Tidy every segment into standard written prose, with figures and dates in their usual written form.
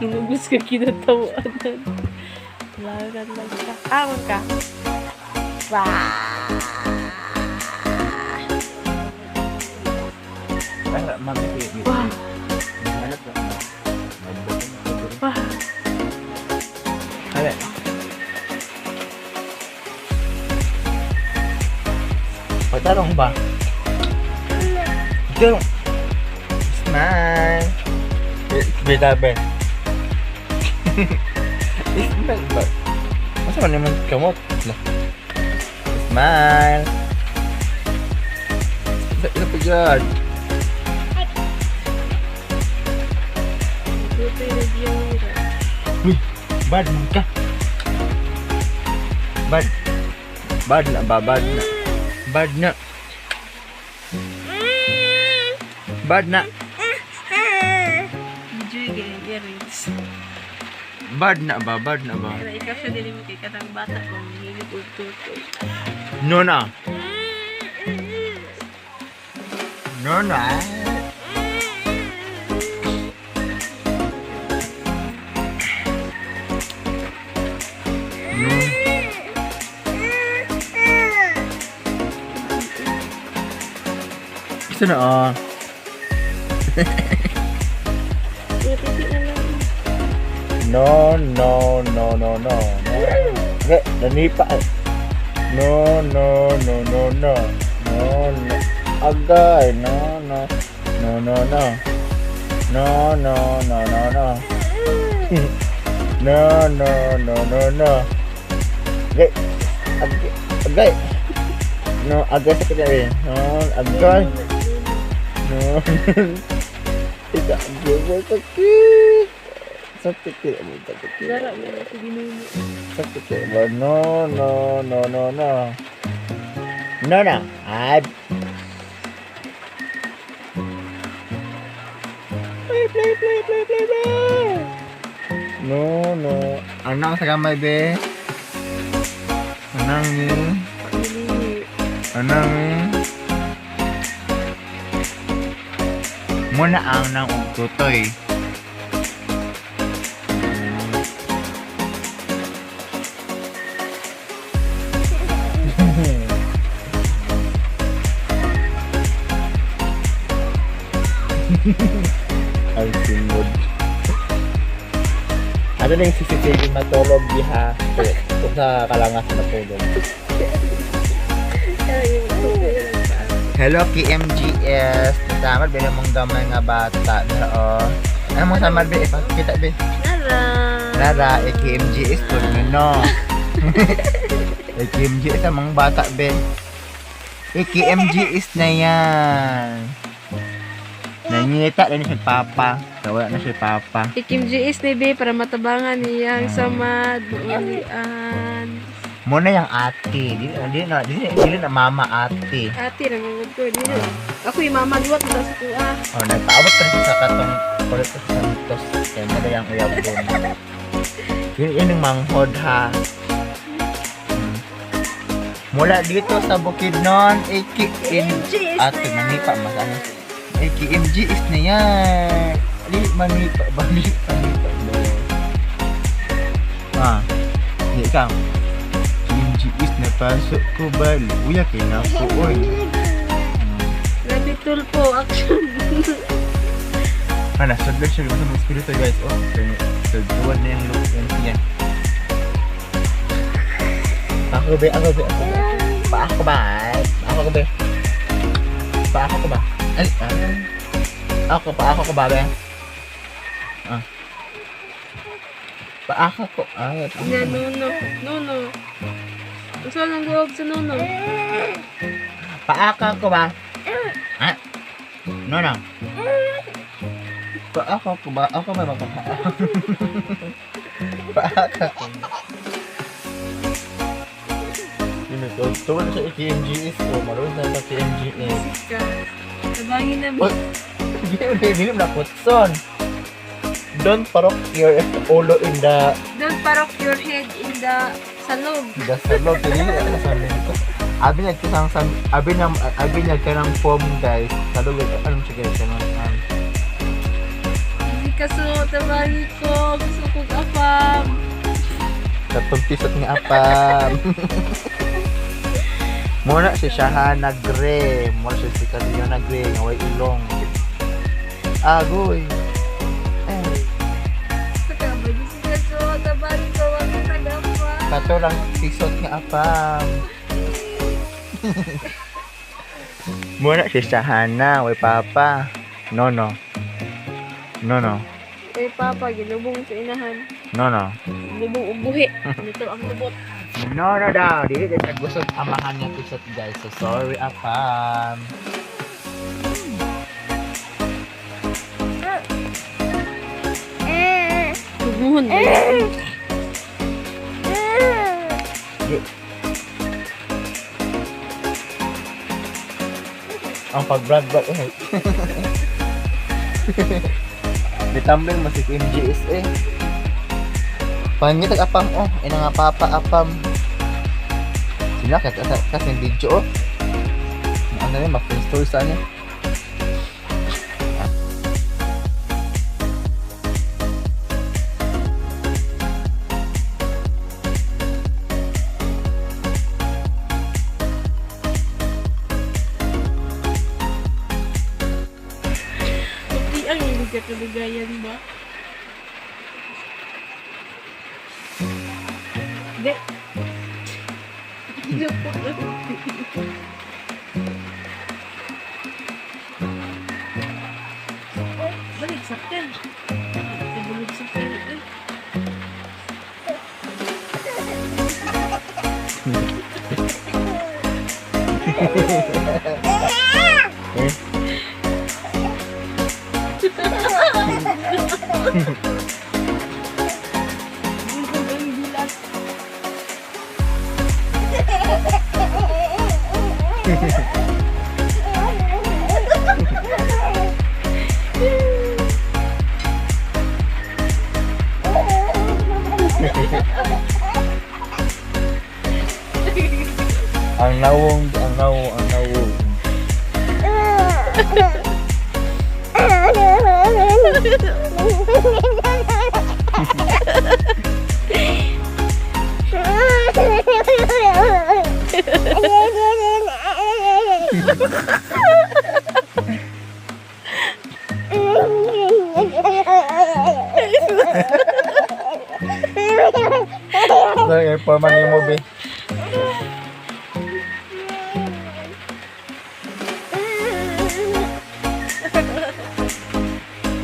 Tinubos ka kinatawanan. Lagan lang ka. Amon ka. Wah! Ay, mami, Wah! Hanap na. Wah! Hala. Pagtarong ba? Tarong. Smile. Beta ba? Smile ba? Masa man naman kamot? Lah. Smile. Ito pa dyan. Tutoy na diyang. Uy, bad man ka. Bad. Bad na ba? Bad na. Bad na. Bad na. Enjoy kay earrings. Bad na ba? Bad na ba? Pero ikaw siya dili mo kay katang bata kung hilig og tutoy. No na. No na. No. Gusto na oh. Natiti na lang. No, no, no, no, no. No. Eh, nanipa eh. No, no, no, no, no. No, no. Agay, no, no. No, no, no. No, no, no, no, no. No, no, no, no, no. Agay. Agay. Agay. No, agay sa kanya eh. No, agay. No. Ika, agay, sakit. Sakit kaya mo, sakit kaya. Dara mo na sa Ginoo. Sakit kaya mo. No, no, no, no, no. No, no. Ay. Play, play, play, play, play, play. No, no. Anang sa gamay, be. Anang ni. Pangilihi. Anang ni. Muna ang nang og tutoy. Ang sinod. Ano na yung CCTV matulog diha kung sa kalangas matulog. Ay, tutoy lang pa. Hello KMGS. Samad ba mong gamay nga bata na oh. Ano mong samad ba ipakita ba? Nara. Nara eh, KMGS to no. Eh, KMGS ang mga bata be. Eh, KMGS na yan. Nangita na ni si Papa. So, wala na si Papa. Ikim GS ni be para matabangan niyang samad maulian. Muna yung ate. Dili dili na dili, dili na mama ate. Ate ra man ko dili. Ako yung mama liwat mo sa kuha. Oh, nagpaabot pa rin sa katong kulit sa Santos. Kaya mo na yung uyabon. Yun, yun yung manghod ha. Mula dito sa Bukidnon, AKM. KMGS Ate, na yan. manipa mas ano. AKMGS na yan. Di, manipa ba? Di, manipa ba? Ah, di ikaw. KMGS na pasok ko ba? Luya kay na ko, oy. Grabe tulpo action. Ana, sudlan siya sa mga espiritu guys. Oh, third one na yung look yung niya. Ako ba? Ako ba? Ako ba? Paako ba? Paako ko ba? Paako ko ba? Ay, ah. Ako, paako ko ba, be? Ah. Paako ko. Ay, paako Na ko ba? nuno, nuno. Unsa nang guog sa nuno? Paaka ko ba? Ah? No, no. Paaka ko ba? Ako ba magpapaaka? Paaka ko. Yun ito. Tuwan sa KMGS ko. Maroon na sa KMGS. Sika. Tabangin na Uy! Hindi, hindi na kutson. Don't parok your ulo in the Don't parok your head in the salog. the salog. Hindi na sa amin ko. Abi niya kisang sam abi niya kanang foam guys. Salog ano siya guys kanang Hindi ka so tabangi ko. Gusto kong afam. Katong pisot nga apam. Muna si Shahana Gray. Muna siya si Kaliona Gray nga way ilong. Agoy. Eh, Saka ba, Jessica ko, tabangi ko, makita afam. kato lang pisot nga apam. Muna si Shahana, way papa. No, no. No, no. Uy, papa, gilubong sa inahan. No, no. Lubong ubuhi. Dito ang lubot. No, no daw. Dili kay siya gusot amahan niya pisot, guys. So, sorry, apam. Tumuhon ba yan? Di. Ang pag-vlog-vlog eh. Bitambling mo si MGS eh. Pangit ang apam oh. Ina nga papa apam. Sila kat kat yung video oh. Ano rin, ma-friend story sa niya. Hindi ang hindi ka kaligayan ba? Hindi. Hindi po. Balik sa akin. Balik sa akin. Eh. Eh? Bulbog ang bilat. Ang nawong, ang nawong, ang nawong. Sorry, forma ni mo, be.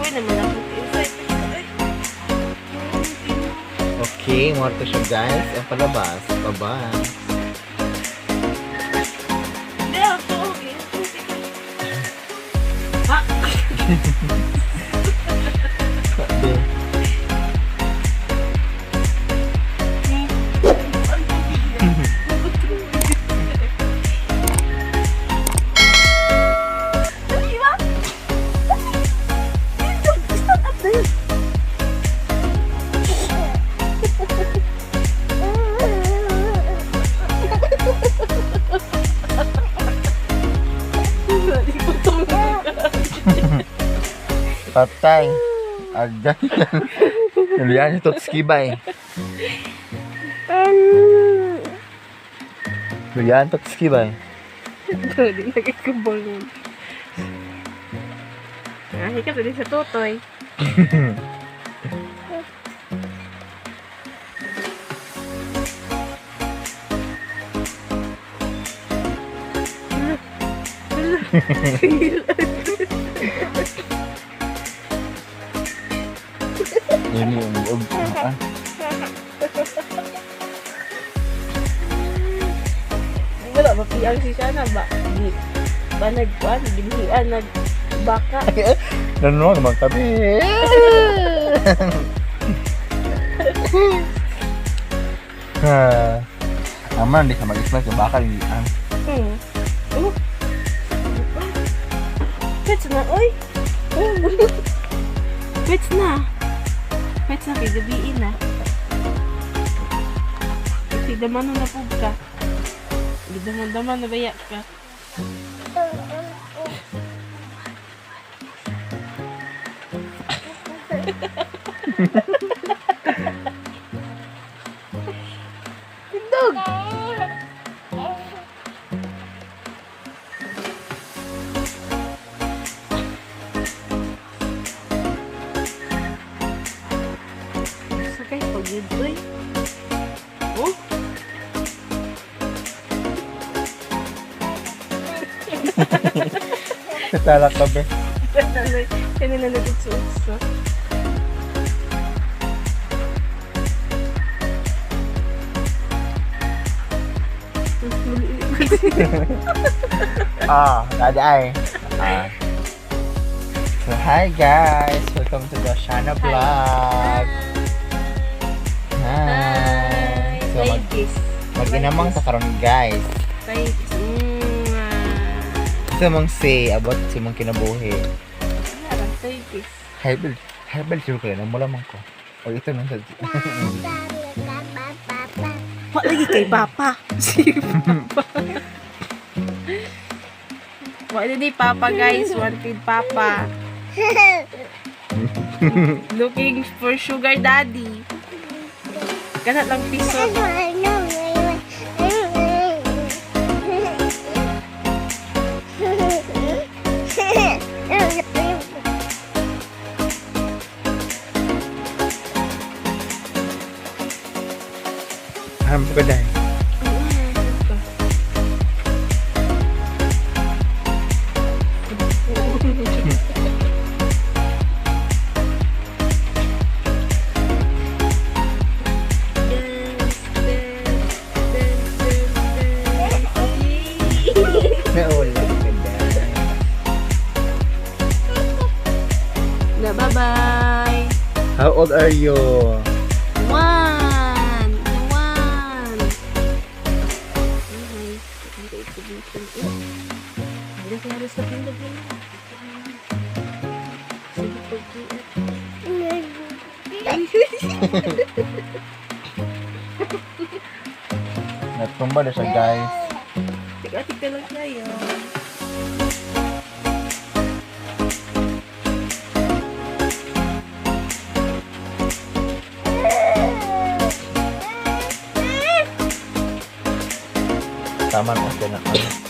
Uy, naman ako. Inside. Ay. Okay, morto siya guys. Ang palabas. Bye-bye. Hindi ako. Okay. Ha? Be. Patay. Agad. Yan yung Totski ba eh. Yan, Totski ba eh. Ito, di nagkakabal nun. Ah, hikat ulit sa totoy. Yan yung og. Ah. Wala ba piyang si Shana ba? Di ba nagkuan, binhian, nagbaka. Nanonood naman kami. Ha. Aman, di ka mag-explain kung baka hindi ang. Oh. Pets na, oy. Oh, Pets na. Pets na, kay gabiin na. Kasi daman na pug ka. Gidaman-daman na baya ka. Tindog! Sakay pag yun, uy. Oh? Talak ka ba? Kaya na nag-utso-utso. Ah, kada ay. Ah. So, hi guys! Welcome to the Shana Vlog! Hi! So, Kiss. mag-inamang sa karon guys. Bye. Sa mong say about sa mong kinabuhi. Wala lang, tayo kiss. Herbal, herbal sure ko lang, mula man ko. O ito nang sa. Wa lagi kay Papa. Si Papa. Wa ni Papa guys, wanted Papa. Looking for sugar daddy. Kanat lang piso. Alam ko dahil. Dance, dance, dance, dance, dance. Naula ka dahil. Na, bye-bye. How old are you? 1! 1! Okay. Hindi kaya halos na pindog na. Sige, pag-iat. Natumba na siya guys. Tika-tika lang tayo. Tama na siya na. Ano.